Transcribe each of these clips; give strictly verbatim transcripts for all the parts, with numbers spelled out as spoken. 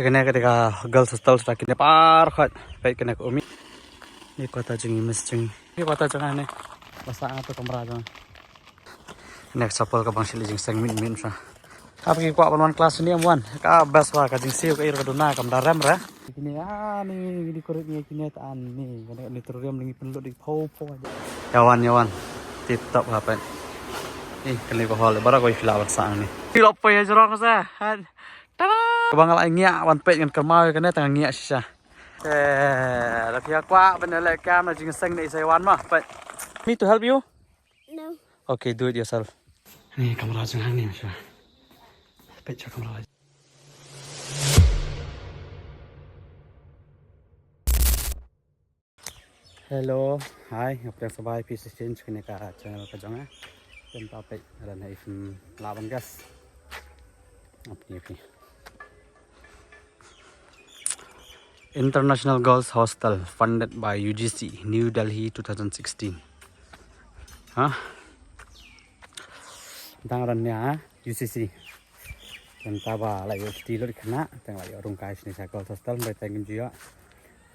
Kane ka dei ka girls hostel, sa kine par khot. Peit kane ka um. Ni kwata jong i, miss jong i. Ni kwata jong nga ne. Ba sah nga to kamra jong nga. Next chapel ka bang sili jingseng min min sa. Hap ki kwah ban wan class ni, em wan. Ka best wa ka jingsiew ka ir ka duna kam da rem re. Kine ani, kine kurit ni, kine ta ani. Kane ni terium lagi perlu di pau pau aja. Yawan, yawan. Tip top hapet. Ih, kane ko hol barak ko i fila ban sang ni. Fila pau ya jerong sa. Tada. Ka bang la ngiak wan peit ngan kermau kane tang ngiak shisha. Eh, la pia kwah ban leh kam na jingseng ni sa wan ma peit. Me to help you? No. Okay, do it yourself. Ni kamera jong nga ni, sha. Peit sha kamera. Hello, hi, ngap yang sabai pi session kane ka channel ka jong nga. Pyn ta peit ran hai fin laban gas. Ap ni pi. International Girls Hostel, funded by U G C, New Delhi, two thousand sixteen. Ha? Tang ran nia, U C C. Tang ta ba la ïoh ti lut khana, tang la ïoh rung kai shini sa girls hostel, bai tang kim jia.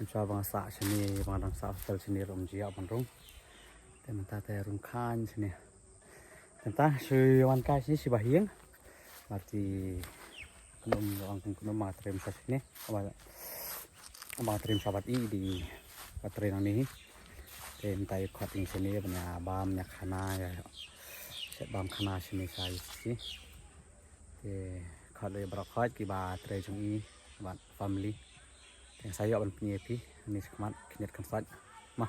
Tang sa bang sa shini, bang dang sa hostel shini rum jia ban rung. Tang ta te rung khan shini. Tang ta shu wan kai shini shi ba hiang. Marti kunum, ong kunum ma trim sa shini. Aba, aba trim sa bat i di ba trim nang ni. Te mynta ïa khot ïing shini ban ïa bam ïa khana ïa. Shet bam khana shini sa ïa shi. Te khot ïa baroh khot ki ba trei jong i bad family. Te sa ïoh ban pyni ïa phi ni shikmat khyndiat khynsoit. Ma.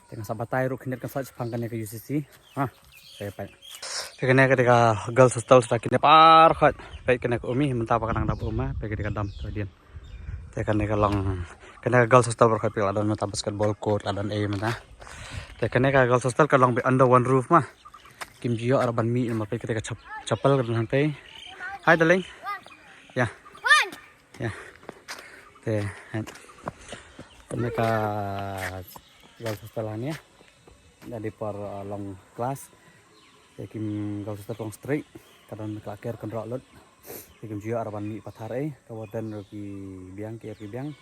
Te nga sa batai ruh khyndiat khynsoit shaphang kane ka U C C. Ha. Te peit. Te kane ka dei ka girls hostel, sa kine par khot. Peit kane ka umi mynta ba ka nang dap uma, peit ka dei ka dam tu dien. Te kane ka long, kane ka girls hostel baroh khot, peit la don mynta basketball court, la don ei mynta. Te kane ka girls hostel ka long beit under one roof ma. Kim jia ar ban mih ma, peit ka dei ka chap-, chapel ka don hangtei. Hi darling. Ya. Ya. Te, eh, kane ka girls hostel hangne. Da dei por, uh, long class. Te kim girls hostel kong strict. Ka don ka ker kynroh lut. Te kim jia ar ban mih pathar ei. Ka warden ruh ki biang, ki er ki biang.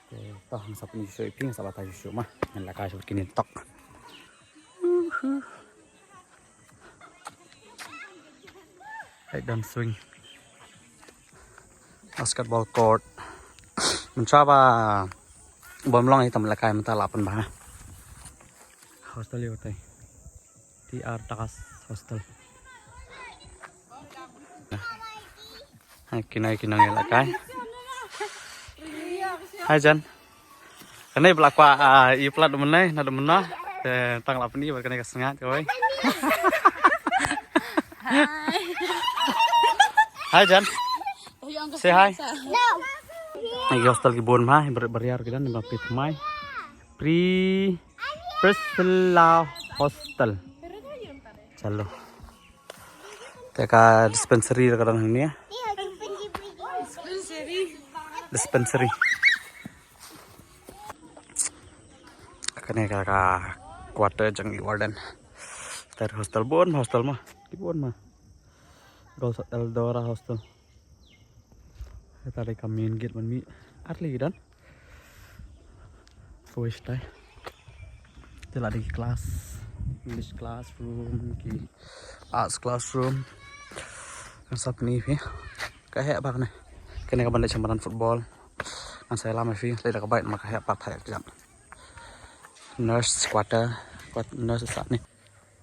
Te to, nga sa pyni shuh ïa phi, nga sa batai shuh ma. Ngan lehkai shuh kine tok. Hei, don swing. Basketball court. Mynta ba bym long hi tam lehkai mynta la pynbha. Hostel ïa utai. T R Dagas Hostel. Hai, kine ki nong ïa lehkai. Hai, Jan. Kane ba la kwah, ah, i plat da mynne, na da mynno. Te tang la pyni ba kane ka sngat kawei. Hai, Jan. Say hi. Hai, hostel ki bun ma, bar-, bariar ki dan ba pit mai. Pri Priscilla Hostel. Chalo. Te ka dispensary ka dang hangne. Dispensary. Kane ka, ka quarter jong i warden. Te hostel bun, hostel ma. Ki bun ma. Girls Eldora Hostel. Te ta dei ka main gate ban mih. Ar lei ki don. Kawei shatai. Te la dei ki class. English classroom, ki arts classroom. Kan sa pyni phi. Ka heh bha kane. Kane ka ban leit sha madan football. Ngan sa ïalam ïa phi. Leit da ka bike namar ka heh pat thait ïa ka jam. Nurse quarter. Quart-, nurse sa ni.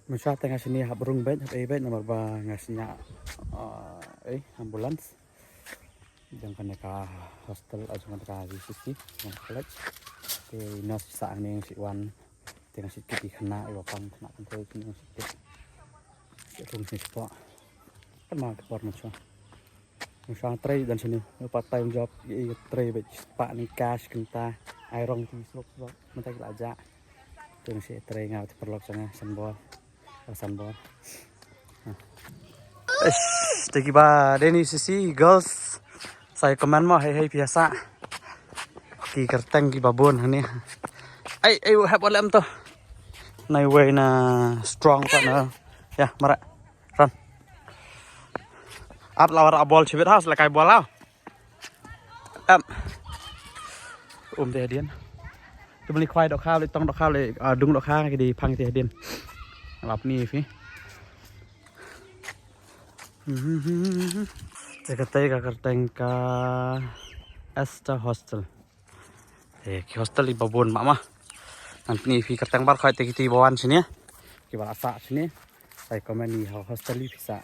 Mynta te nga shini hap rung beit, hap ei beit namar ba nga shñiah, ah, ei, ambulance. Jong kane ka hostel, ah, jong kane ka U C C, jong ka college. Te nurse sa hangne nga shu wan. Te nga shu kit ki khynnah, i ba pang khynnah kan trei kine nga shu kit. Kit rung shini shapoh. Kan ma ka por mynta. Nga shu trei dan shini, part time job, i trei beit spah ni cash kynta, ai rong ti slok slok, mynta ki la jah. Te nga shu trei nga te paralok jong nga, san bor. San bor. Eish, te kiba dei ni sisi girls. Sa ïa comment mo, hei hei phi ïa sah. Ki kyrteng kiba bun hangne. Ai, ai, hep wan lem to. Nai wei na strong pa na. Ya, mara. Ran. Ap la wara bol chibit ha, sa la kai bol ha. Em. Um te hadien. Tu beli khwai dohkha, beli tong dohkha, beli, ah, dung dohkha, ki dei pang te hadien. Lap ni phi. Te kata ka kyrteng ka Esther Hostel. Eh, ki hostel i babun mama. Ngan pyni phi kyrteng baroh khoit te kiti ba wan shane. Kiba la sah shane. Sa comment i ha hostel i phi sah.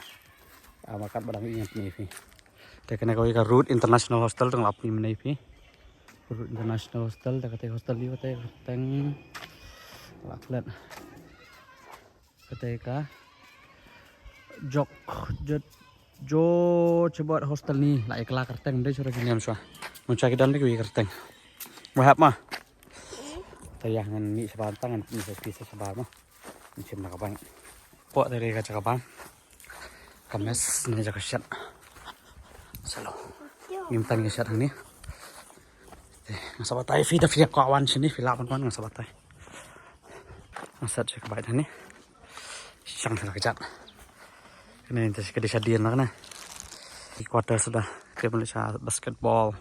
Ama kat ba dang i ngan pyni phi. Te kane kawei ka Root International Hostel, tang lap ni mynne phi. Root International Hostel, te kata hostel i kata kyrteng. La klet. Kata ka Jok Jot Jo Chebot Hostel ni la ikla kyrteng dei sura kinem sua. Mun cha ki dam dei ki kyrteng. Wahap ma. Tayah ngan ni sabar tang ngan ni sa pisa sabar ma. Ngan chim na ka bank. Pok tadi ka cha ka bank. Ka mess ni ja ka shet. Salo. Ngim tan ka shet hangne. Te, nga sa batai phi da phi ko wan shini phi la ban wan nga sa batai. Nga sa check bai thani. Shang thana kajat. Kane ta shi kadi shadi na kane. Ki quarter suda. Ke beli sha basketball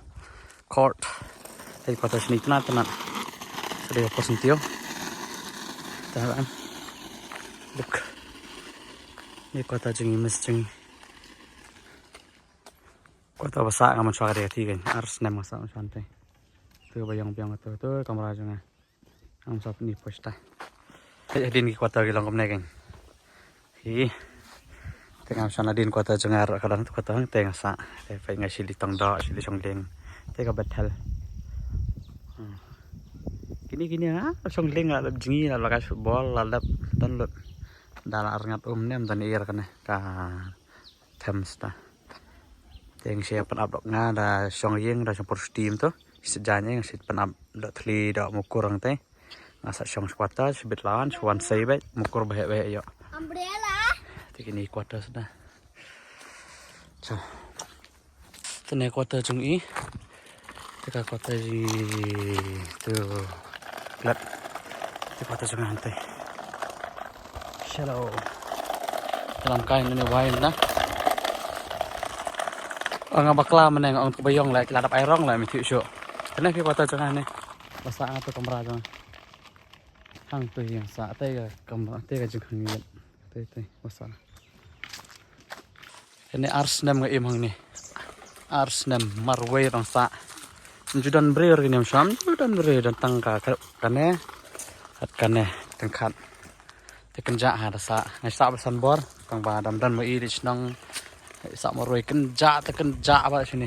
court. Te quarter shini tana tana. Suda ko sentio. Tana an. Look. Ni quarter jing i miss jing. Quarter ba sah nga man chwa ka dei ka ti kan. Ar snem nga sah man chwa te. Tu ba yong biang tu tu kamra jong nga. Ngam sap ni posta. Te hadien ki quarter ki long kumne keng. Hi. Te ngam san hadien quarter jong nga ka dang tu quarter te nga sa. Te peit nga shili tong doh, shili shong lieng. Te ka Bethel. Hmm. Kini kini nga shong lieng la lep jingi la lep football la lep don lut. Da la ar ngat um nem don ir kane ka Thames ta. Te nga shu pynap dok nga da shong ïing da shong por steam to. Shu jan ïing shu pynap dok thli dok mukur ang te. Nga sa shong squatter shu bit lawan shu wan sei bit mukur beh beh yo. Umbrella. Te kini quarter suda. So. Te ne quarter jong i. Te ka quarter jong i. Tu. Klet. Te quarter jong i hangtai. Shallow. Te lam kai nani wai na. Ong nga bakla mynne ong ka ba ïong la ki la dap ai rong la mi thiu shu. Te ne phi quarter jong i ne. Ba sa nga tu kamra jong. Hang tu ïing sa te ka kamra te ka jingkhang ïing. Te te ba sa. Kane ar snem nga im hangne. Ar snem marwei rang sa. Ju don briew kane sham ju don briew don tang ka kane. Kat kane tang kat. Te kynjah ha da sa. Nga sa ba san bor tang ba dam don ma i di shnong. Sa marwei kynjah te kynjah ba shini.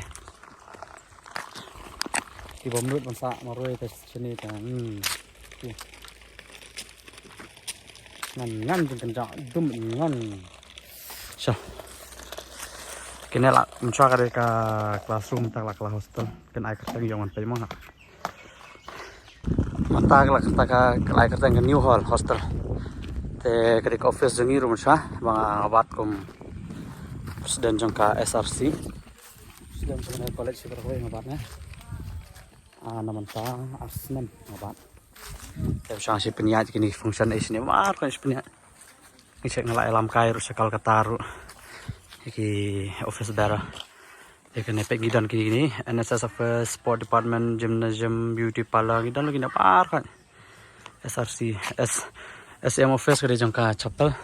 Ki bom lut ban sa marwei te shini ta. Hmm. Ngan ngan jingkynjah dum ngan. So. Kine la mynta ka dei ka classroom ta la ka hostel. Kin ai kyrteng ïong ngan pei mo ha. Mynta ka la kata ka ai kyrteng ka New Hall Hostel. Te ka dei ka office jong i ruh mynta ba nga bat kum president jong ka S R C. President jong ka college ka roi nga bat ne. Ah, na mynta ar snem nga bat. Te shang shi pynïaid kini function ai shini mar kan shi pynïaid. Ngi check nga la ïalam kai ruh sha Kolkata ruh. Ki office bearer. Te kane peit ngi don kini kini N S S office, sport department, gymnasium, beauty parlor ngi don kini par kan. S R C, S, S M office ka dei jong ka chapel.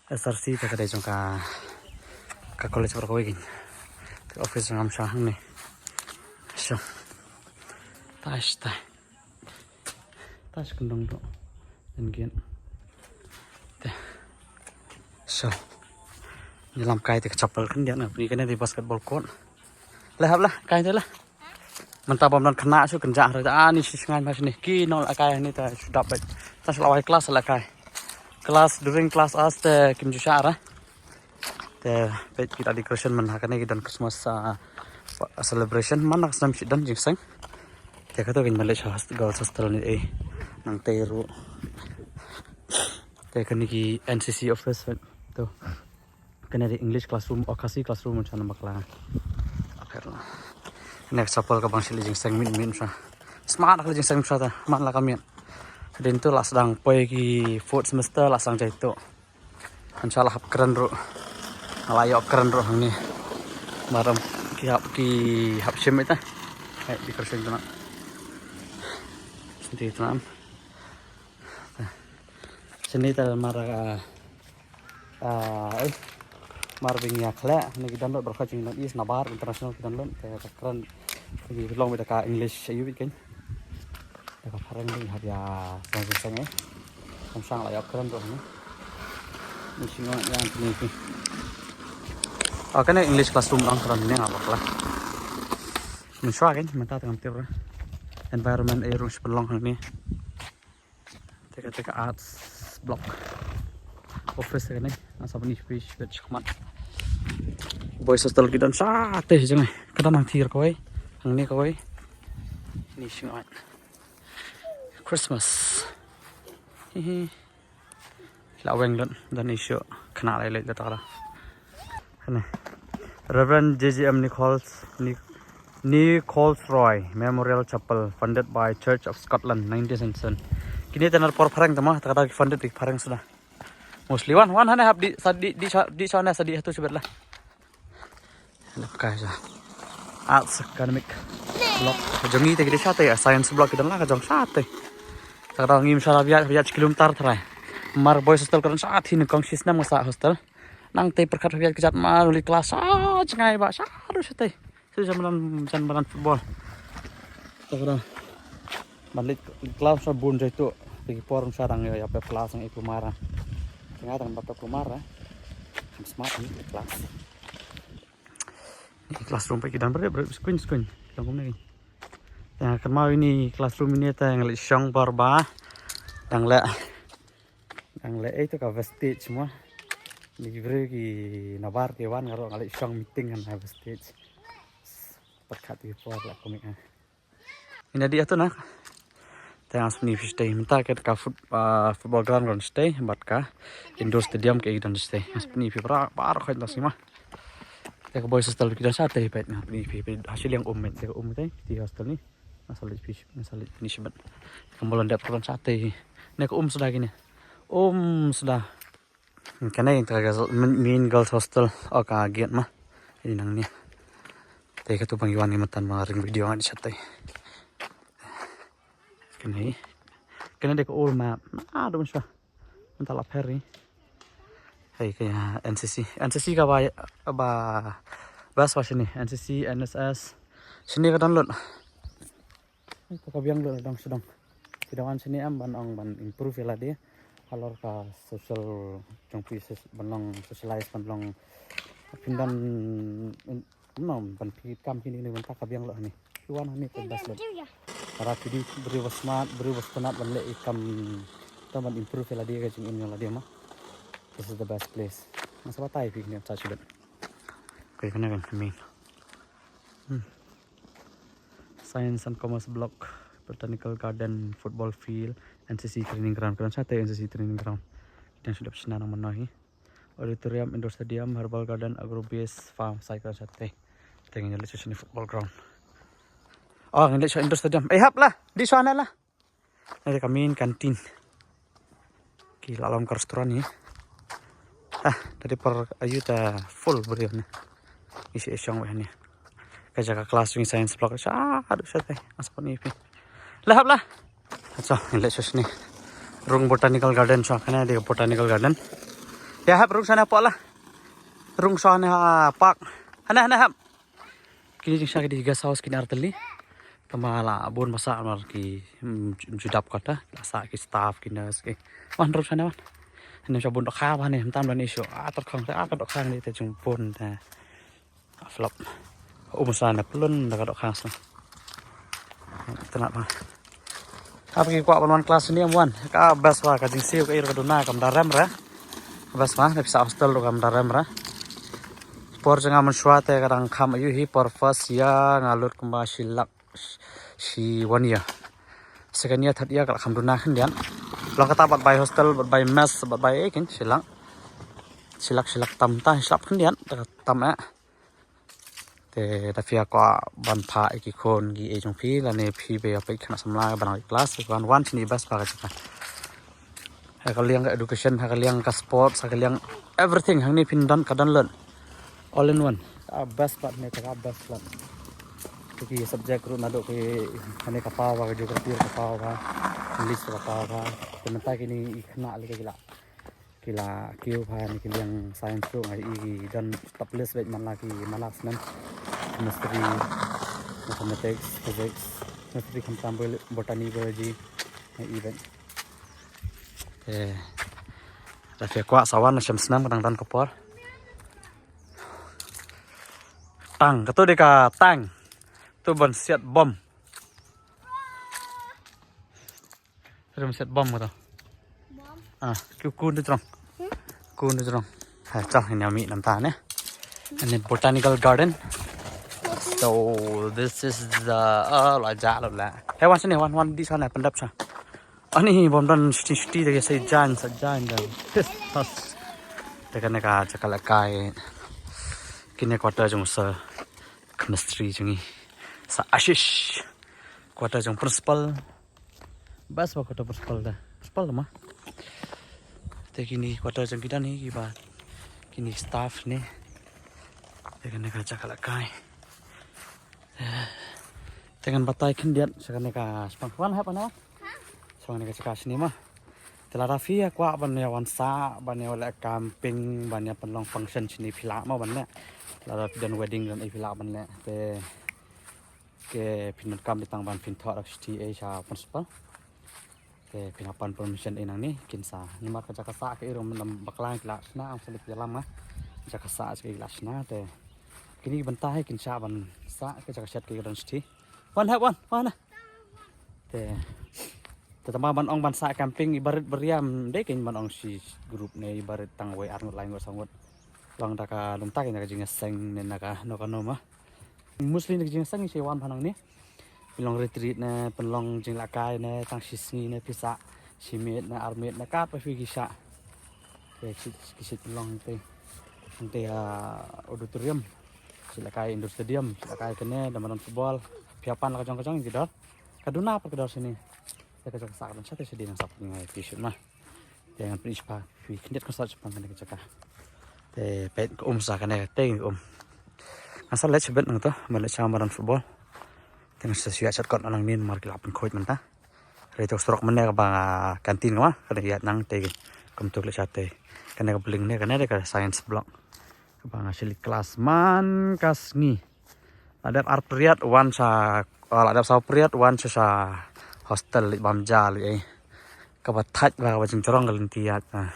S R C te ka dei jong ka, ka college baroh kawei keiñ. Te office jong nga mynta hangne. Sho. Tash tai. Tash kyndong doh. Jan gate. Te. Sho. Ïalam kai te ka chapel khyndiat na phi kane dei basketball court. Leh hap lah kai te lah. Mynta bym don khynnah shu kynjah re ta ani shi shngain ma shini ki nong la kai ni ta shu dap bet. Ta shu la wai class la kai. Class during class hours te kim ju shah ra. Te peit ki la decoration man ha kane ki don Christmas, ah, celebration man ha ka snem shi don jingseng. Te kato kin malik ha girls hostel ni eh nang te ruh. Te kane ki N C C office to. Kane dei English classroom, oh, Khasi classroom, chan bakla. Akhir la. Next chapel ka bang shi la jingseng min min sa. Smart la jingseng sa ta, man la ka min. Din tu la sdang poi ki fourth semester la sang jai tu. Inshallah hap kren ruh. La ïoh kren ruh hangne. Maram Ki hap, ki hap shim ita. Hai, di kersen tana. Senti tana. Sini ta mar, ah, ah, eh, mar bing ya khle, ni ki download berkha jing na is nabar international ki download, te ta kren, ki long bita ka English ayu bit kan. Te ka phareng bing hap ya sang sang sang eh. Sang sang la ya kren tu ni. Ni singo yang ni ki. Ah, kane English classroom lang kren ni ngam bakla. Mynshuwa kan, mynta tengah tip ra. Environment eh rung shpelong ni. Teka teka arts block. Office teka ni, asa bani fish bet shakmat. Boys hostel ki don shatei jeng. Ka don hangthir kawei, hangne kawei. Ni shingot. Christmas. Hihi. La weng don, don issue. Kena lai lai la takra. Kane. Reverend J J M Nichols, Ni-, Nichols Roy Memorial Chapel, funded by Church of Scotland, nineteen seventy-seven. Kine tena por phareng tama, ta kata funded by phareng suda. Mostly wan, wan hane hap di, sa di, di, sa di, sa na sa di hatu sibet la. Lap kai sa. Arts academic block. Jong ngi te ki di shatei, science block ki don la ka jong shatei. Ta kata ngim sha la biat, biat kilometer trai. Mar boys hostel ka don shatei ni kong shisnem nga sa hostel. Nang tei perkat biat kejat ma luli kelas sa jngai ba sa ru shatei. Su jam malan, jam malan football. Ta kata. Ban lit kelas sa bun jai tu. Pagi por sa dang ya pe kelas ang iku mara. Tengah dang ba pe kelas mara. Kam smart ni kelas. Ni classroom pa ki dang bret bret skuin skuin. Dang kum ni. Ya kan mau ini classroom ini ta yang lek shong bar ba. Dang lek. Dang lek eh tu ka vestige mo. Ni bru ki nabar ki wan ngaro ngalek shong meeting kan ha vestige. Perkat ki por la kumik ha. Ina di atu na. Tang as ni fish day. Mynta ka ka foot, ah, football ground kan stay. Bat ka indoor stadium ka idan stay. As ni fi bara bara khain ta sima. Te ka boys hostel ki don shatei pet na ni fi fi ha shiliang um met te um te ti hostel ni. Masalah fish, masalah ni shibat. Ka molon dep kan shatei. Ne ka um suda kini. Um suda. Kane ka ga main girls hostel. O ka giat ma. Ini nang ni. Te ka tu bang yuan ni matan ma ring video ngan shatei. Kane. Kane de ka old map. Ah, dum sha. Mynta la pher ni. Hei ka ya N C C. N C C ka ba, ba best ba shini. N C C, N S S. Shini ka download. Ka biang lo dang sdang. Ki dang wan shini em ban ong ban improve ïa lade. Halor ka social jong phi ban long socialize ban long pynban Ym, ban phi kam kini ni ban ta ka biang lo hani. Phi wan hani ka best lo. Para phi di briew ba smart, briew ba sngewtynnat ban leh i kam, ta ban improve ïa lade ka jingim jong lade ma. This is the best place. Nga sa batai phi kine cha chilet. Okay, kane kan main. Hmm. Science and Commerce Block, Botanical Garden, Football Field, N C C Training Ground. Kan sa te N C C Training Ground. Kita sudah pernah nang mana hi. Auditorium, Indoor Stadium, Herbal Garden, Agro Base Farm, cycle shatei. Teng ngi leit sha shini football ground. Oh, ngi leit sha Indoor Stadium. Eh, hap lah. Di sha na lah. Ni ka main canteen. Ki la long ka restaurant ni. Ah, dari par ayu ta full briew ni. Isi isong weh ni. Ka jaka class jong ngi science block sha, aduh shatei. Asap ni phi. Lah hap lah. Acha, ngi leit sha shini. Rung Botanical Garden sha, kane de Botanical Garden. Ya hap rung shane pok lah. Rung shane ha park. Hane, hane hap. Kini jingshah ki di guest house kini artylli. Kama la bun masa mar ki, mm, ju dap kata. La sah ki staff ki nurse ki. Wan rung shane wan. Hane sha bun dohkha ba hane, mynta don issue. Ah, dohkha, ah, dohkha ni te jong bun te. Flop. Um sa na plun da ka dohkha sa. Tena ba. Hap ki kwah ban wan class ni em wan. Ka best ba ka jingsiew ka ir ka duna kam da rem ra. Best ba na pisa hostel ruh kam da rem ra. Por jong nga mynshuwa te ka dang kham ayu hi por first year nga lut kumba shi lak shi one year. Second year, third year ka la kham duna khyndiat. Long kata bad bai hostel, bad bai mess, bad bai eh kin shi lak. Shi lak, shi lak tam ta, shi lak khyndiat ta tam eh. Te da phi kwah ban phah ïa ki khun ki ei jong phi lane phi ba ïa phi khynnah samla ba nang leit class, wan wan shini best ba ka jaka. Ha ka liang ka education, ha ka liang ka sports, ha ka liang everything hangne phin don ka don lon. All in one. Ah, best part ne ka best part. Ki subject ruh naduh ki, kane ka paw ba, ka geography ka paw ba, English ka paw ba. Te mynta kine i khynnah lei ki la, ki la kiew ha kine ki liang science ruh, nga i ki don top list bad man la ki, man la snem. Chemistry, mathematics, physics, chemistry khamtam, bio-, botany, biology, nga i bad. Eh, da phi kwah sa wan shem snem ka dang don ka por. Tang, kato dei ka tang. To ban siat bom. To ban siat bom kato. Ah, kiew, kiew tu jrong. Kiew tu jrong. Ha, chal, ngin ïa mih nangta ne. Ani botanical garden. So this is the, oh, la ja la la. Hey, wan shane, wan, wan dih shane, pyndep sha. Ani bym don shiti shiti da, sa jan, sa jan da. Te kane ka jaka lehkai. Kine quarter jong sir chemistry jong ngi, sir Ashish. Quarter jong principal. Best ba quarter principal da. Principal da ma. Te kine quarter jong ki don hi kiba, kine staff ne. Te kane ka jaka lehkai. Te ngan batai khyndiat sha kane ka spang. Wan hap, wan hap. Sha kane ka jaka shane ma. Te lada phi kwah ban ïa wan sah, ban ïa leh camping, ban ïa pynlong function shane phi lah ma ban leh. Lada phi don wedding don ei phi lah ban leh. Te, ke phin donkam dei tang ban phin thoh da ka shithi ei sha principal. Te phin hap ban permission ei nangne kin sa. Namar ka jaka sah ka i ruh mynta bakla ki la shna, ym sngewthuh ïalam ma. Jaka sah ka i la shna te. Kine ki bynta hi kin shah ban sah, ka jaka shet ka i don shithi. Wan hap, wan, wan. Te, te tang ba ban ong ban sah camping i barit baria ym dei kein ban ong shi group ne i barit tang wei ar ngut lai ngut saw ngut. Long da ka lynta kein da ka jingïaseng ne na kano kano ma. Mostly na ka jingïaseng shi wan pha nangne. Pynlong retreat ne, pynlong jinglehkai ne, tang shi sngi ne, phi sah shi miet ne, ar miet ne, katba phi ki shah. Te ki, ki shu pynlong hangtei, hangtei ha auditorium. Shi lehkai indoor stadium, shi lehkai kane da madan football. Phi hap pan la ka jong ka jong ki dor. Ka duna pat ka dor shane. Te ka jaka sah ka don shatei shadien, ngan sa pynlong ïa phi shuh ma. Te ngan pyni sha phi khyndiat, ngan sa sha phi kane ka jaka. Te peit ka um sa kane, te ka um. Ngan sa leit shibit nangto, ban leit sha madan football. Te ngan sa shu ïaid shortcut nangne namar ki la pynkhuid mynta. Hynrei to surok mynne kaba canteen kaba ka dang ïaid nangtei, kumto leit shatei. Kane ka building ne, kane dei ka science block. Kaba nga shu leit class man ka sngi. La dep ar period wan sha, ah, la dep saw period wan sha, sha hostel leit bam ja leit ei. Kaba thait ba kaba jingjrong ka lynti ïaid. Ah.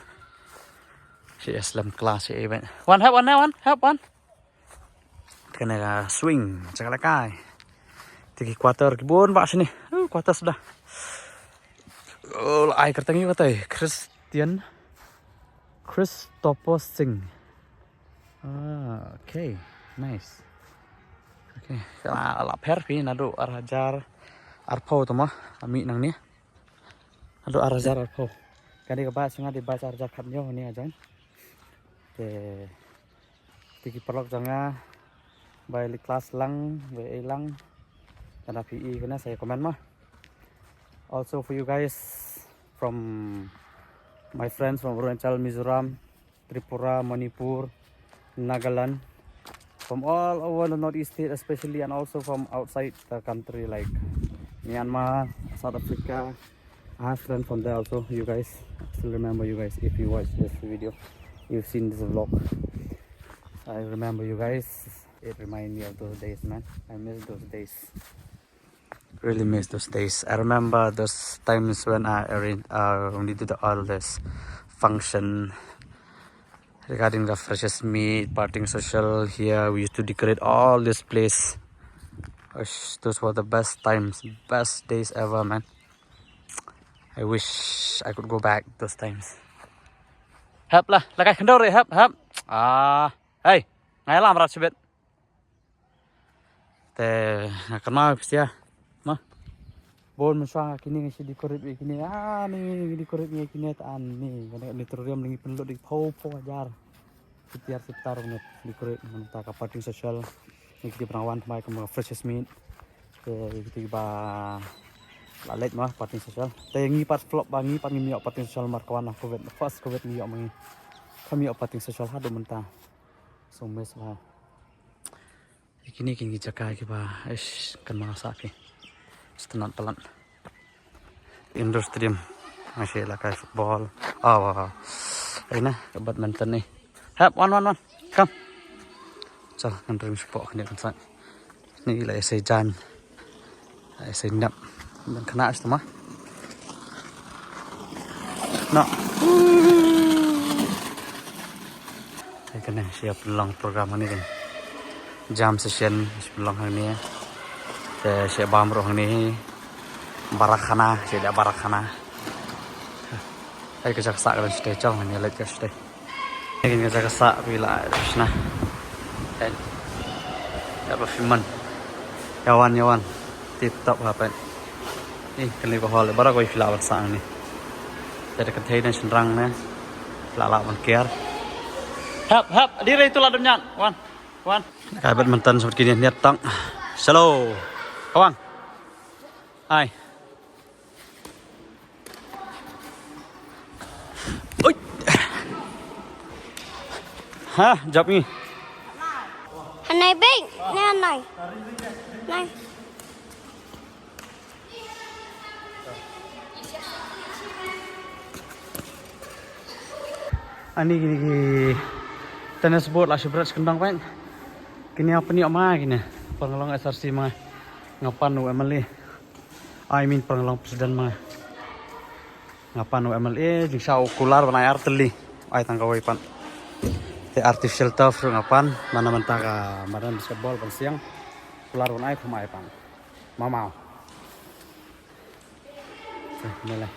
Shi slem class shi ei bad. Wan hap wan, wan hap wan. Kane ka swing, jaka lehkai. Te ki quarter ki bun ba shane. Uh, quarter suda. Oh, la ai kyrteng ïa u katei. Christian. Christopher Singh. Ah, okay. Nice. Okay. La, la pher phi naduh ar hajar arphew to ma. Ami nangne. Naduh ar hajar arphew. Kane ka batch nga dei batch ar hajar khathynñiew ne nga join. Te, te ki paralok jong nga ba ïa leit class lang, ba ïa ei lang. Lada phi i kane sa ïa comment ma. Also for you guys from my friends from Arunachal, Mizoram, Tripura, Manipur, Nagaland, from all over the Northeast state especially, and also from outside the country like Myanmar, South Africa. I have friends from there also. You guys, I still remember you guys. If you watch this video, you've seen this vlog. I remember you guys. It remind me of those days, man. I miss those days. Really miss those days. I remember those times when I arrange, uh, when we did all this function regarding the freshers meet, parting social here. We used to decorate all this place. Gosh, those were the best times, best days ever, man. I wish I could go back those times. Hap la, la kai khyndor hap, hap. Ah, hey, ngai lam rat shibit. Te nga kynmaw phi sia ma. Bun mynshuwa kine ngi shu decorate ïa kine. Ah, ni ngi decorate ïa kine ta an ni. Kane auditorium ngi pynlut ïa phew phew hajar. Sitiar sitiar ngi decorate mynta ka parting social. Ngi kiti pynwan thymmai ka freshers meet. Te kiti ba la leit ma parting social. Te ngi pat flop ba ngi pat ngim ïoh parting social mar ka wan covid. First covid ngi ïoh ma ngi. Kam ïoh parting social haduh mynta. So miss ba. Kine kine ki jaka kiba ish kan ma sa phi. Stunat palat. Indoor stadium. Nga shi la kai football. Ah, wa. Ai na, badminton ni. Hap, wan, wan, wan. Come. Chal, ngan rim sport ni kan sa. Ni la ese jan. Ai, sai nap. Dan kena ais tama. No. Ai, kane shi ap long program ni kan. Jam session shi long hang ni. Te shi bam roh hang ni. Barakhana, shi da barakhana. Ai, ka jak sa kan stay chong ni let ka stay. Ngin ka jaka sa phi la shna. Kan. Ya ba phi man. Yawan, yawan. Tip top ha pen. Ni kan li ba hol. Bara koi phi la ban sa ni. Jadi kan thei na shynrang na. Phi la la ban kiar. Hap, hap. Di rei tu la dum nyan. Wan. Wan. Kai badminton sot kini niat tang. Shalom. Kawang. Ai. Ui. Ha, jap ni. Hanai beng, ni hanai. Nai. Ani kini ki tennis board la shibret kendang pen. Kini apa ni ama kini. Pang long S R C ma. Ngapan u M L A. I mean pang long president ma. Ngapan u M L A, jing sha u kular ban ai artylli. Ai tang kawei pan. Te artificial turf ruh ngapan, mana menta ka madan basketball ban siang. Kular ban ai kum ai pan. Mamau. Te, ni le.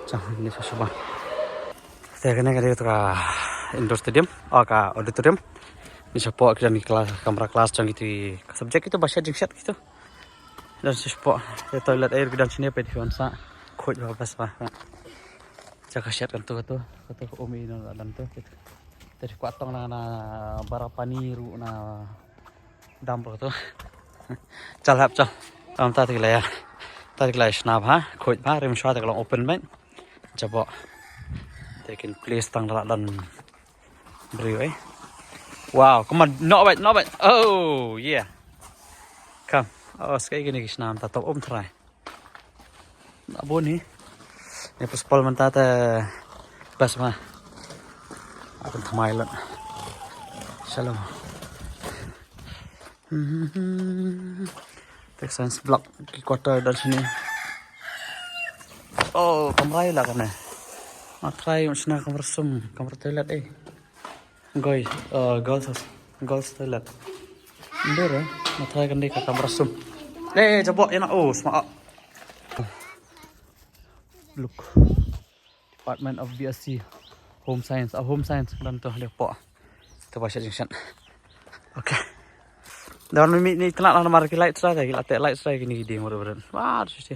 Chang, ni sa shuba. Te kane ka dei ka indoor stadium, oh ka auditorium. Ni sa po ki dan ki class, kamra class chang ki tu, subject ki tu ba shet jing shet ki tu. Dan shisha po, te toilet air ki dan shine peit ki wan sa. Khuid ba best ba. Jaka shet kan tu, kan tu, kan tu, ka um ino dan tu. Te kwah tong na, na bara pani ruh na dam ruh tu. Chal hap chal. Am ta tik la ya. Ta tik la shna ba, khuid ba, rim shwa ta ka long open ba. Jabo. Te kin place tang la dan briew eh. Wow, come on, no wait, no wait. Oh, yeah. Come. Oh, skai kini ki shna mynta top um trai. Na bun hi. Ni puspal mynta te best ma. Akan thamai lut. Shalom. Tek science block ki quarter dan sini. Oh, kamra ila kane. Ma trai un sna kamra sum, kamra toilet eh. Goi, uh, girls, girls toilet. Ndere, ma trai kan dei ka kamra sum. Eh, jabo ina oh, sma. Look. Department of B S C Home Science, ah, Home Science dan tu dia po. Tu ba sha junction. Okay. Dan mi ni tengah lah mar ki light sra ki la te light sra ki ni ding ur. Wah, tu si.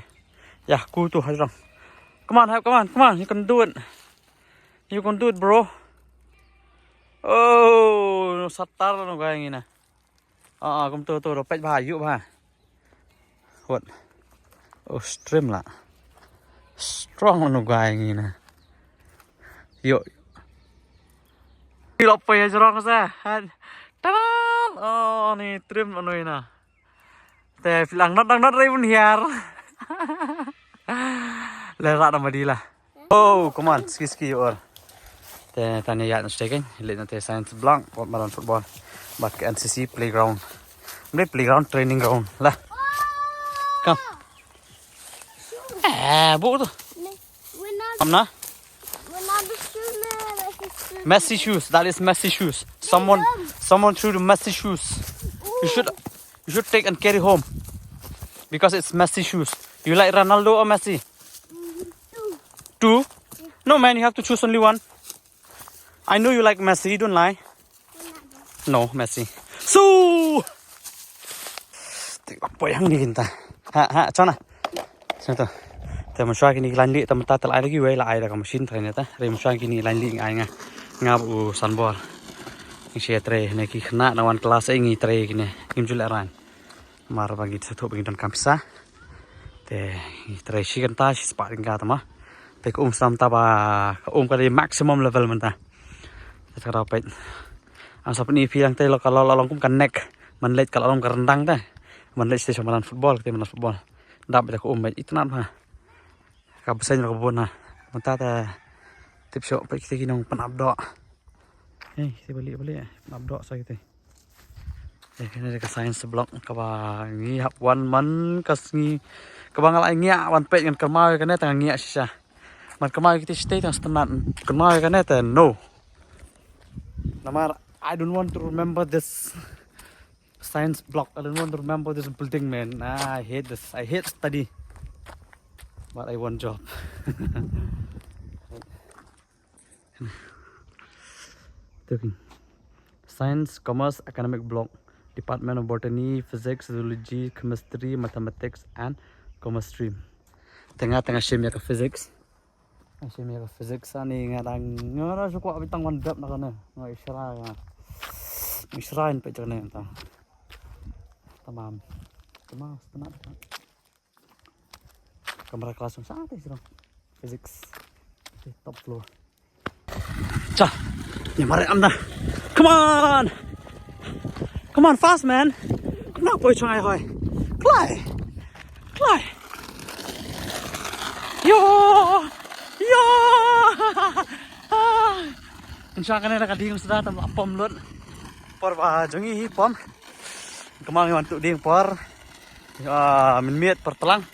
Ya, ku tu hajrang. Come on, come on, come on. You can do it. You can do it, bro. Oh, no satar no gai ngi na. Ah, kum tu tu ro pet ba yu ba. What? Oh, stream la. Strong no gai ngi na. Yo. Ilo pa ya jrong sa. Taran. Oh, ni trim no ina. Te phi la ngat ngat rei bun hiar. Le ra na madi la. Oh, come on, ski ski or. Te tani ya no steking, le na te science blank, wat maran football. Bat ke N C C playground. Ni playground training ground la. Come. Eh, bu tu. Amna? Messi shoes. That is Messi shoes. Someone, someone threw the Messi shoes. You should, you should take and carry home because it's Messi shoes. You like Ronaldo or Messi? Two. No man, you have to choose only one. I know you like Messi. Don't lie. No, Messi. Su. Te poi hang ni kinta. Ha ha chona. Sento. Te mo shwa kini line li ta mata ta lai lagi wei la ai da ka machine train ta. Re mo shwa kini line li ai nga. Nga bu sanbor. Ngi shi tre ne ki khna na wan class ai ngi tre kini. Ngim jule ran. Mar ba ngi satu ba ngi don kam pisa. Te ngi tre shi kanta shi spa ringa ta ma. Te ka um sam ta ba ka um ka di maximum level menta. Te ta ka pet. Ang sa pyni phi lang te lo ka lo long kum ka neck. Man leit ka long ka rendang te. Man leit stage malan football te malan football. Dap da ka um ba itynnad ha. Ka bseiñ ka bun ha. Mynta te tip shuh peit kiti ki nong pynap doh. Hei, kiti bali bali pynap doh sa kiti. Eh, kane ka science block kaba ngi hap wan man ka sngi kaba nga la ngiah wan peit ngan kynmaw ïa kane tang ngiah shisha. Man kynmaw ïa kiti shatei tang sngewtynnat kynmaw ïa kane te no. Namar I don't want to remember this science block. I don't want to remember this building, man. Ah, I hate this. I hate study. But I want job. Talking. Science, commerce, academic block. Department of Botany, Physics, Zoology, Chemistry, Mathematics, and Commerce stream. Te nga te nga shim ïa ka physics. Nga shim ïa ka physics ani nga dang nga dang shu kwah beit tang wan dep na kane. Nga ishara nga. Nga ishara in peit kane ta. Tamam. Tamam, sngewtynnat. Kamra class sa te sirong. Physics. Okay, top floor. Cha. Ni mare amda. Come on. Come on, fast, man. Come on, boy, chong ai hoi. Klai. Klai. Yo. Yo. Insha kane la ka ding suda tam la pom lut. Por ba jong ngi hi pom. Kemang wan tu ding por. Ah, min miet por tlang.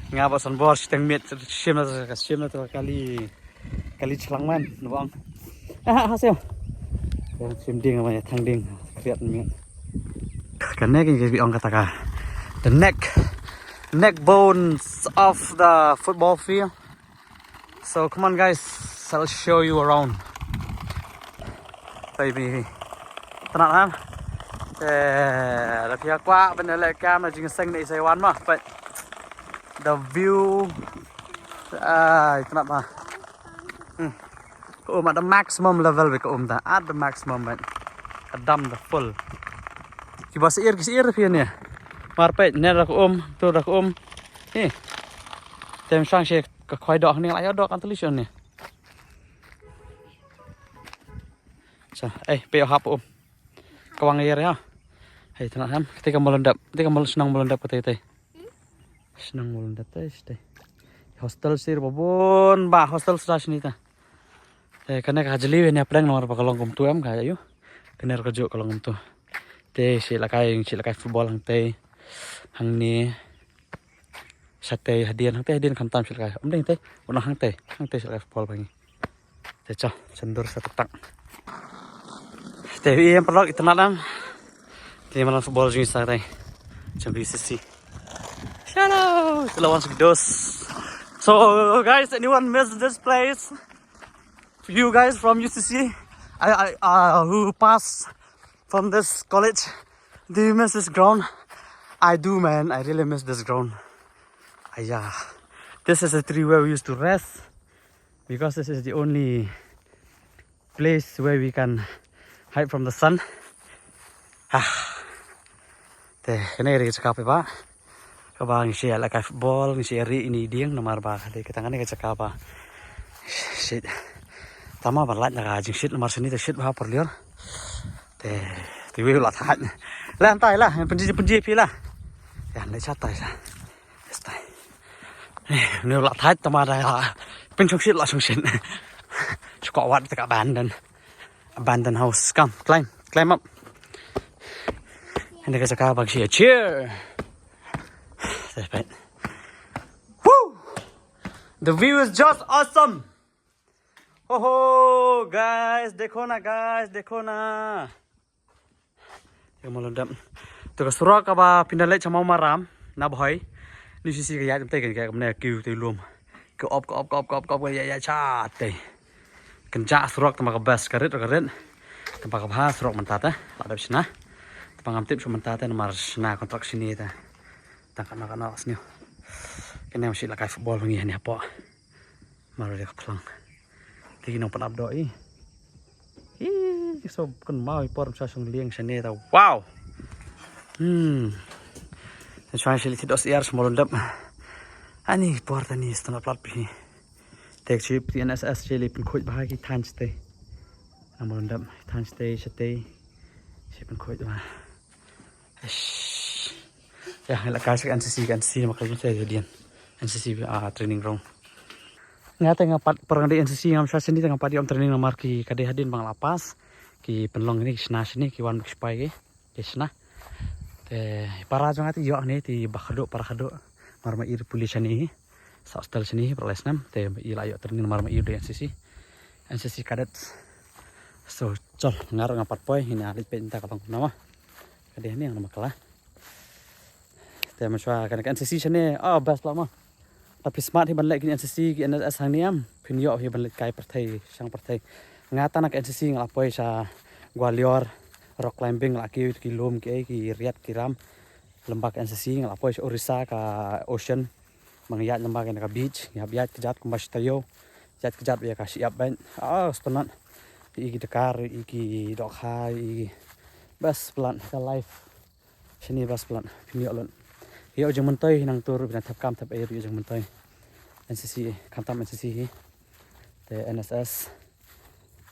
Nga ba san bor shiteng miet shim na ka shim na ka kali kali chlang man nubang. Ah, ha sio. Yang shim ding ma ya thang ding. Kriat miet. Kane ki bi ong kata ka. The neck, neck bones of the football field. So come on guys, I'll show you around. Baby. Tnat ha. Eh, da pia kwa ben le kam na jingseng nei sai wan ma. But the view, ah, tnat ha. Hmm. Ka um at the maximum level be ka um da at the maximum, but ka dam the full. Ki ba sir ki sir phi ne. Mar peit ne da ka um, tu da ka um. Ni. Tem sang she ka khoi dok ni la yo dok kan tuli shon ni. Sa, eh, pe hap um. Ka wang yer ya. Hei, tnat ham. Kete ka malon dap. Kete ka malon senang malon dap kete kete. Senang malon dap te, te. Hostel sir babon ba hostel sra sini ta. Te kane ka jeli ne pleng nomar ba ka long kum tu em ka yu. Kane ka juk ka long kum tu. Te shi lakai shi lakai football hang te. Hang ni. Sa te hadien hang te hadien khamtam shi lakai. Om ding te. Unang hang te. Hang te shi lakai football bangi. Te cha, chandur sa tak. Te wi em paralok itynnad lam. Te malan football jong sa te. Chang B C C. Hello, hello once again. So guys, anyone miss this place? You guys from U C C, I, I, uh, who pass from this college, do you miss this ground? I do, man. I really miss this ground. Uh, yeah, this is a tree where we used to rest because this is the only place where we can hide from the sun. Ah. Te kane ri chaka pe ba. Ka ba ngi share la kai football ngi share ri ini ding namar ba ka dei ka tang kane ka jaka ba. Shit. Tama ba lait na ka jing shit namar sini te shit ba por lior. Te te wi la thaj. La antai la, penji penji pi la. Ya le chatai sa. Estai. Ni la thaj tama da la. Pen chong shit la chong shit. Chukwa wat te ka abandon. Abandon house. Come, climb, climb up. Ini ka jaka ba ngi share. Te peit. Woo! The view is just awesome. Ho ho, guys, dekho na, guys, dekho na. Te ka malon dap. Te ka surok kaba pynda leit sha Mawmaram na Bhoi. Ni sisi ka ïaid te ka ïaid kumne kiu te lum. Ka op ka op ka op ka op ka op ka ïaid ïaid sha te. Kan ja surok tama ka best ka rit ka rit. Tama ka bha surok mynta te. La dep shna. Tama ngam tip shu mynta te namar shna kontrak shini te. Tang ka na ka na sniu. Kane shi la kai football ngi hani hapoh. Mar ri ka phlang. Te ki nong pynap doh i. Hi, so kan mau i por sa song lieng sene ta. Wow. Hmm. Sa shwai shili ti dos iar smolon dap. Ani por ta ni stana plat pi. Tek chip ti N S S shili pynkhoj bahai ki than ste. Namar ym dap than shatei shatei. Sha pynkhuid ma. Eish. Ïa, ngi la kai sha ka N C C, ka N C C namar ka jingtei hadien. N C C, ah, training ground. Nga te nga pat, por nga dei N C C ngam shwa shane te nga pat ïoh training namar ki ka dei hadien ba nga la pass. Ki pynlong kine ki shna shane, ki wan bad ki sipai ki. Ki shna. Te para jong nga te ïoh hangne te ba khadduh, para khadduh. Mar ma i pule shane hi. Sa hostel shane hi, para lai snem. Te i la ïoh training mar ma i dei N C C. N C C cadets. So, chal, nga ruh nga pat poi, hynne leit peit mynta ka long kumno ma. Ka dei hangne nga ma kala. Te mynshwa kane ka N C C shane, oh, best lah ma. Lada phi smat hi ban leit kine N C C, ki N S S hangne em, phin ïoh hi ban leit kai pyrthei, shang pyrthei. Nga tang na ka N C C nga la poi sha Gwalior, rock climbing, la kiew ki lum ki ei, ki riat ki ram. Lymba ka N C C nga la poi sha Orissa ka ocean. Ba nga ïaid lymba kane ka beach, nga hap ïaid kjat kumba shi taïew. Ïaid kjat ba ïa ka shyiap bad. Ah, sngewtynnat. I ki dakar, i ki dohkha, i best plan ka life. Shane best plan, phin ïoh lut. Ïoh jingmyntoi hi nangta ruh, phin thep kam thep ei ruh ïoh jingmyntoi. N C C, khamtam N C C hi. Te N S S.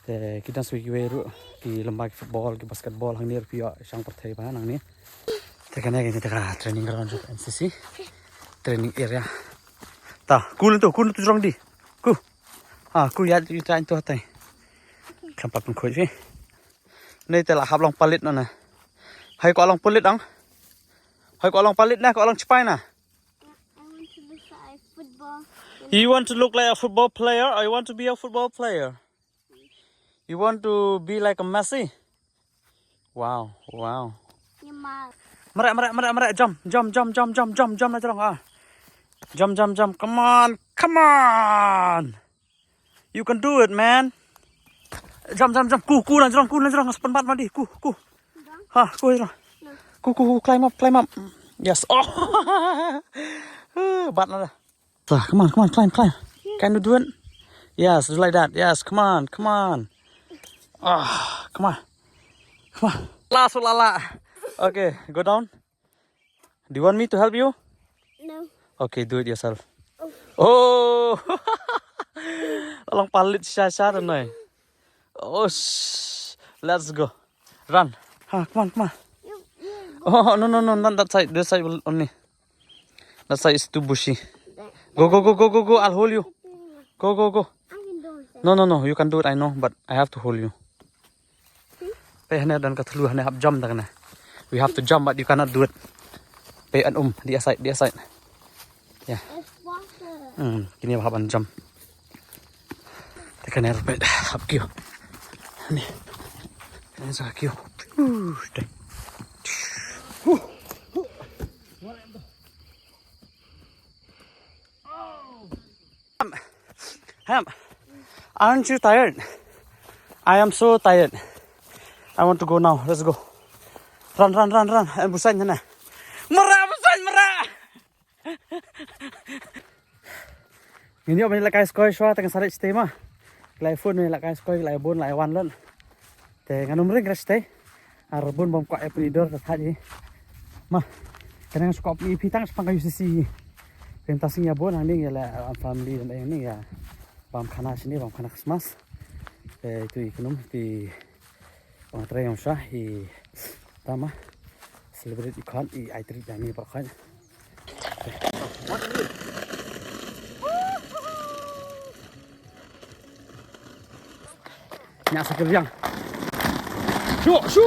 Te ki dang shu kiwei ruh, ki lymba ki football, ki basketball, hangne ruh phi ïoh shang pyrthei bha nangne. Te kane kane te ka training ground jong N C C. Training area. Ta, ku lyntu, ku lyntu jrong di. Ku. Ha, ku ïa ïa ïa tu hatai. Kam pat pynkhuid hi. Nei te la hap long palit na na. Hai ko long palit ang. Hai ko long palit na, ko long chipai na. I want to look like football. You want to look like a football player, or you want to be a football player? You want to be like a Messi? Wow, wow. Neymar. Mrek, mrek, mrek, mrek. Jump, jump, jump, jump, jump, jump, jump, na jrong, ah. Jump, jump, jump. Come on, come on. You can do it, man. Jump, jump, jump. Ku, ku, na jrong, ku, na jrong. Sepen bat madi. Ku, ku. Ha, ku, na jrong. Ku, ku, ku, climb up, climb up. Yes. Oh. Bat na da. So, come on, come on, climb, climb. Can you do it? Yes, do like that. Yes, come on, come on. Ah, come on. Come on. Last, la, la. Okay, go down. Do you want me to help you? No. Okay, do it yourself. Oh. Oh. Long palit sha sha da noi. Oh, sh-, let's go. Run. Ha, come on, come on. You, you go. Oh, no, no, no, not that side. This side will only. That side is too bushy. Go, go, go, go, go, go. I'll hold you. Go, go, go. I can do it. No, no, no. You can do it, I know, but I have to hold you. Peit hangne don ka thlu hangne hap jump da kane. We have to jump, but you cannot do it. Peit an um, the other side, the other side. Yeah. It's water. Hmm, kine hap ban jump. Te kane peit hap kiew. Ni. Kane sa kiew. Uh, dai. Uh. Ham. Aren't you tired? I am so tired. I want to go now. Let's go. Run, run, run, run. And busan na. Mara, busan, mara. Ngin ïoh ban lehkai skoi shuwa tang sa leit shatei ma. Ki la phone ban lehkai skoi, ki la bun, la wan lut. Te ngan ym ring kren shatei. Ar bun bym kwah ïa pynïoh dur ta thait hi. Ma. Kane ngan shu kwah pyni phi tang shaphang ka U C C hi. Phi mynta sngi ïa bun hangne ïa la family dang ïa ni ïa bam khana shane bam khana Christmas. Te tu i khnum ti bam trei ïa sha i tama celebrate i khan i ai treat ïa ni por khan. Nya sa kyrjang. Shu, shu.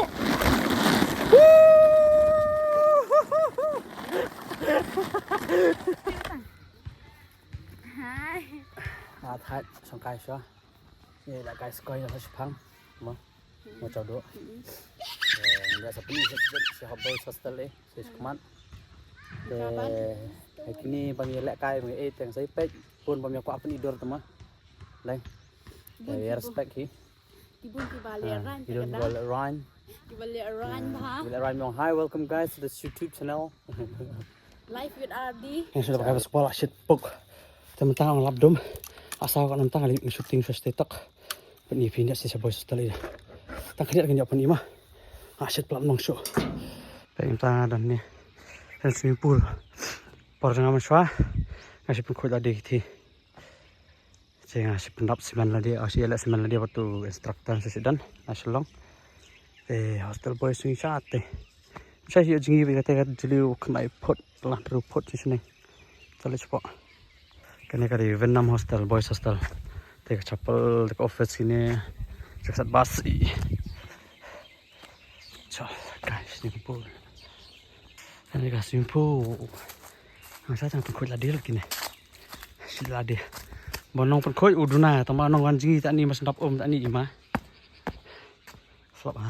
Hai. Hat hat song kai sha. Ni la kai skoi na shipang. Mo. Mo chau do. Eh, nda sa pini sa sa hobby hostel eh. Sa shikmat. Eh, kini bang ye lehkai bang eh teng sa ipek. Pun bang ye kwah pynïoh dur tama. Lai. Bun eh, kiba respect hi. Kibun kiba leh rang, you don't kiba leh rang. Kiba leh rang bha. Kiba leh rang mong. Hi, welcome guys to this YouTube channel. Life with R D. Yang sudah pakai sekolah shit puk. Teman tang lap dum. Asal kat nang tang ali shooting first TikTok. Pynïoh pynïoh si boys tali. Tang kaliat kan jap pynïoh ma. Ah shit plat mong shu. Pynïoh tang dan ni. Dan swimming pool. Por jang ma shwa. Ngasih pun khuid adi kiti. Te nga shu pyndap simen lade, ah, shu ïaleh simen lade bad tu instructor shu shu don na Shillong. Te hostel boys ngi sha te. Sha shu jngi bad kata ka jylliew khyndai phut, la hynriew phut shu shu neng. Chale chapoh. Kane ka dei Vietnam hostel, boys hostel. Te ka chapel, te ka office kine. Ka sat bus. Chal, guys, swimming pool. Kane ka swimming pool. Nga sa chang pynkhuid lade kine. Shi lade. Ba nong pynkhuid u duna, tang ba nong wan jngi ta ni mas dap um ta ni ima. Flop ha.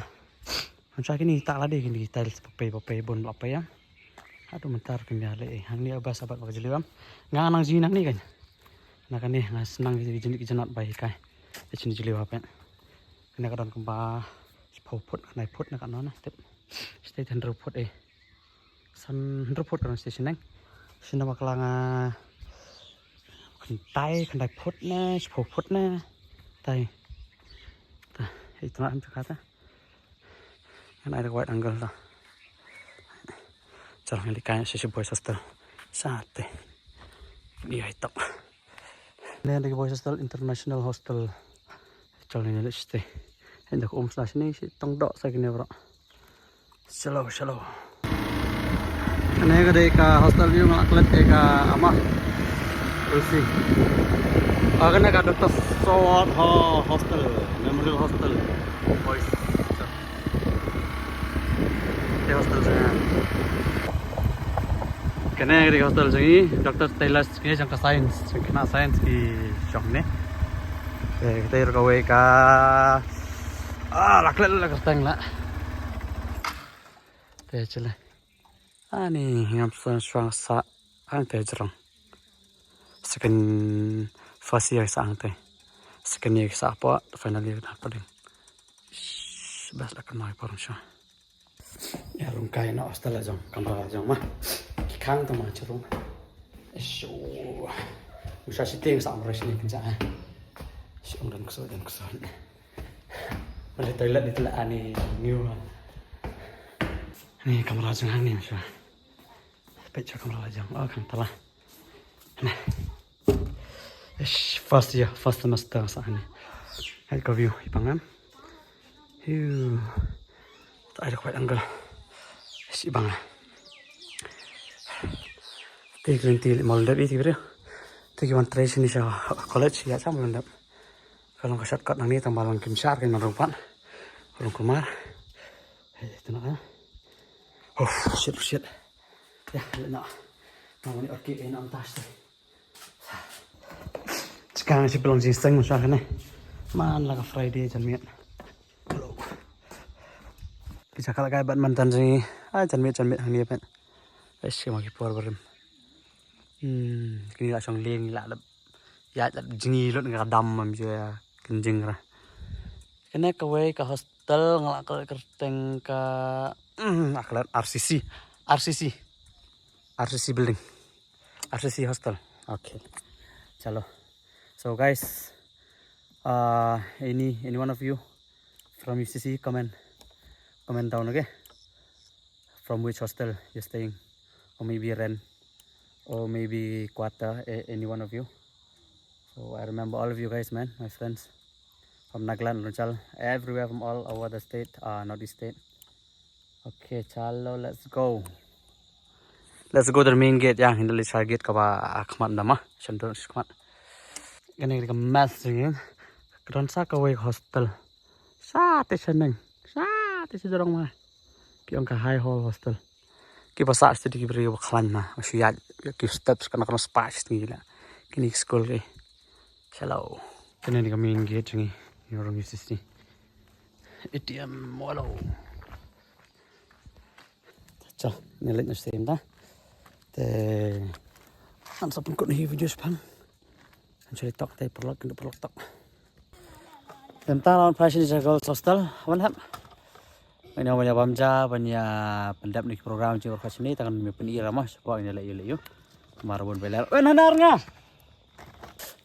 Nga sa kine ta lade kine tiles papai papai bun papai ya. Aduh mynta kine le hangne ba sabat ba jylliew am. Nga nang jngi nangne kan. Na kane nga snang ki jnat ki jnat ba hikai. Te chini jylliew ha pet. Kane ka don kumba shiphew phut, khyndai phut na ka nona tip. State hynriew phut eh. San hynriew phut ka don station neng. Shin na bakla nga khyndai, khyndai phut ne, shiphew phut ne. Tai. Ta, ito na am chakata. Ngan ai da ka wide angle ta. Chal ngan leit kai sha shi boys hostel. Sate. Ni ai tok. Ne da ki boys hostel, international hostel. Chal ngan leit sate. Ngan da ka um sla sini shi tong dok sa kine bro. Shalom, shalom. Kane ka dei ka hostel view nga la klet ïa ka ama. Rusi. Ah, kane ka Doctor Stewart Ho-, Hostel, Memorial Hostel. Boys. Te hostel jong nga. Kane ka dei ka hostel jong ngi, Doctor Taylor ki jong ka science, jong khynnah science ki jong ne. Te kata ka wei ka, ah, la klet la kyrteng la. Te chale. Ani ngam san shuang sa ang te jrong. Second, first year sa ang te. Second year sa apa, final year na apa ding. Shh, bas la kan mai parang sha. Ya rung kai na hostel la jong, kamra la jong ma. Ki khang ta ma jrong. Shu. Usha sitting sa amra sini kan sa. Shu dan kuso dan kuso. Mari toilet ni toilet ani new. Ni kamra jong ni sha. Peit sha kamra la jong. Oh, khang tala. Nah. Ish, first year, first semester sa ni. Hai ka view i pang em. Hiu. Ta ai da ka wide angle. Ish, i pang. Te green tea mol dep i ti bro. Te ki wan trei sini sha college ya sa mol dep. Ka long ka shortcut nangne tang ba lang kim shar ka man rung pat. Rung kumar. Hey, tu na. Oh, shit, shit. Ya, na. Na wani orki e na am tas te. Chikang shi pelong jingseng mo sha kane. Man la ka Friday janmiet. Hello. Ki jaka la kai badminton jong ngi. Ai janmiet janmiet hangne pat. Ai shi ma ki por barim. Hmm, kini la shong lieng la lep. Ya lep jngi lut nga ka dam mam ju ya kin jing ra. Kane kawei ka hostel nga la klet kyrteng ka, mm, nga la klet R C C. R C C. R C C building. R C C hostel. Okay. Chalo. So guys, uh, any, any one of you from U C C, comment, comment down, okay? From which hostel you're staying, or maybe rent, or maybe quarter, a-, any one of you. So I remember all of you guys, man, my friends. From Nagaland, Arunachal, everywhere from all over the state, uh, Northeast state. Okay, chalo, let's go. Let's go to the main gate, ya, ngin leit sha gate kaba, ah, khmat nda ma, sha dur khmat. Kane ka mess jong ngi. Ka don sa kawei hostel. Sa te sha neng. Sa te sha jrong ma. Ki ong ka High Hall Hostel. Ki ba sah sha te ki briew ba khlaiñ ma. Ba shu ïaid ki steps kano kano spah sha te ngi la. Kine ki school ki. Chalo. Kane ka main gate jong ngi. Ngi rung ïa shisha. A T M walo. Chal, ngi leit na stem ta. Te ngan sa pynkut hi video shaphang. Ngan sa ïa tok te paralok, kynduh paralok tok. Te mynta la wan phai shane sha Girls Hostel, wan hap. Ngin ïa wan ïa bam ja, ban ïa pyndep na ki program jong ka shane, tang ngan ym pyni ra mo, shaphang ïa leh ïa leh ïa. Mar bun ba leh. Wen hanar nga.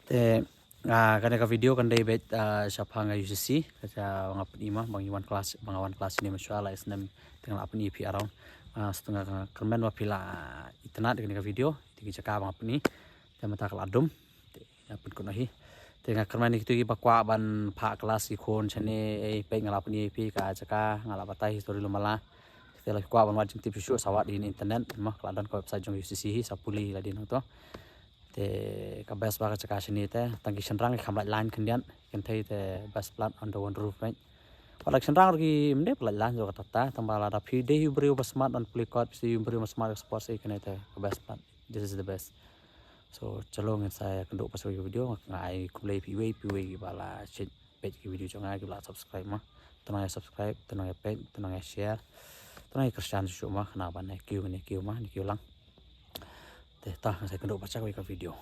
Te Ah, kane ka video kan dei beit, ah, shaphang ka U C C, ka jaka ba nga pyni ma, ba ngi wan class, ba nga wan class ne mynshuwa la snem, te nga la pyni phi around. Ah, sdang ka kyrmen ba phi la itynnad kane ka video, te ki jaka ba nga pyni, te mynta ka la dum, te ïa pynkut noh hi. Te nga kyrmen ïa kito kiba kwah ban phah klas ki khun shane, eh, peit nga la pyni ïa phi ka jaka, nga la batai history lum mala. Te la kwah ban wad jingtip shuh shuh sa wad ïa internet mo, ka la don ka website jong U C C hi, sa pule lade nangto. Te ka best ba ka jaka shane te, tang ki shynrang ki kham lait line khyndiat, kynthei te best plat under one roof, right? Wat la ki shynrang ruh ki ym dei ban lait line jong kata, tang ba lada phi dei u briew ba smart ban pule kot, phi dei u briew ba smart ka sports, eh, kane te ka best plat. This is the best. So chalo, ngin sa ïakynduh pat sa ïa ka video. Nga ai khublei ïa phi iwei pa iwei kiba la shait peit ki video jong nga, kiba la subscribe mo. To nang ïa subscribe, to nang ïa peit, to nang ïa share, to nang ïa kyrshan shuh shuh mo, khnang ba ne kiew ne kiew mo, ne kiew lang. Te to, ngin sa ïakynduh pat sa ïa ka video.